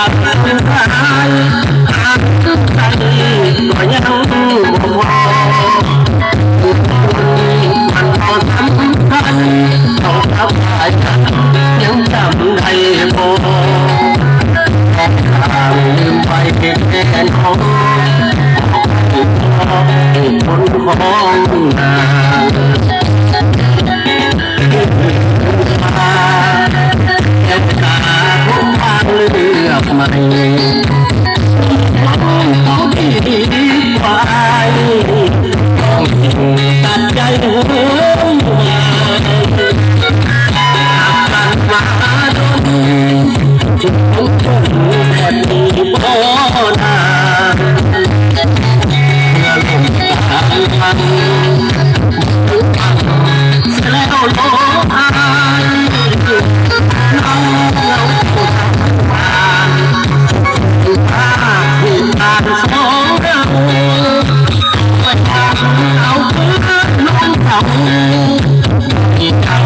ສາຍ ຫາກໃສກໍຍັງບໍ່ພໍ ມັນບໍ່ສຳຄັນ ເຈົ້າກັບອ້າຍກັນ ຍັງຈຳໄດ້ບໍ່? ຂ້າລືມໄປແຕ່ນ້ອຍ ຄົນຂອງນາງ ແກ້ວຕາທຸກທາງເລືອກໃໝ່ ເຂົາດີກວ່າອ້າຍ ຕ້ອງສິ້ງຕັດໃຈເຮີຍ ຮັກກັນມາດົນ ຊິຄົງຄົນແບບນີ້ບໍ່ນານ ເມື່ອລົມຕາຍພັນ ແລ້ວລົມຫາຍ ເງົາເງົາຜູ້ສາວບ້ານ ຜູ້ພາກຜູ້ປານສອງເຮົາ ໄປທາງເອົາເພື່ອນນ້ອງເຂົາ ທີ່ເຈົ້າ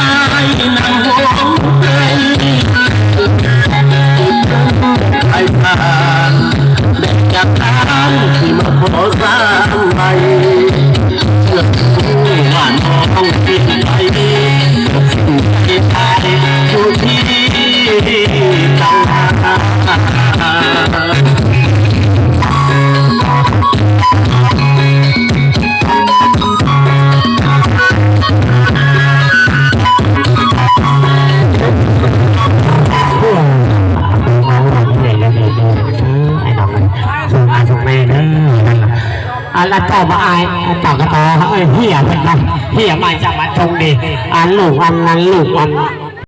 ອ້າຍນຳໂຮມເອີຍ ໄອ້ທ່ານ ແບກຈາກທາງທີ່ມາຂໍສາມໃບ ເພື່ອຮູ້ວ່ານ້ອງເປັນໃຜ ໃຫ້ຕາຍຢູ່ທີ່ເກົ່າ. ອັນລະຕໍ່ມາອ້າຍ ຕໍ່ກະຕໍ່ ເອີ ເຮຍເພິ່ນນະ ເຮຍມາຈາກບ້ານທົ່ງນີ້ ອັນລູກອັນນັ້ນ ລູກອັນ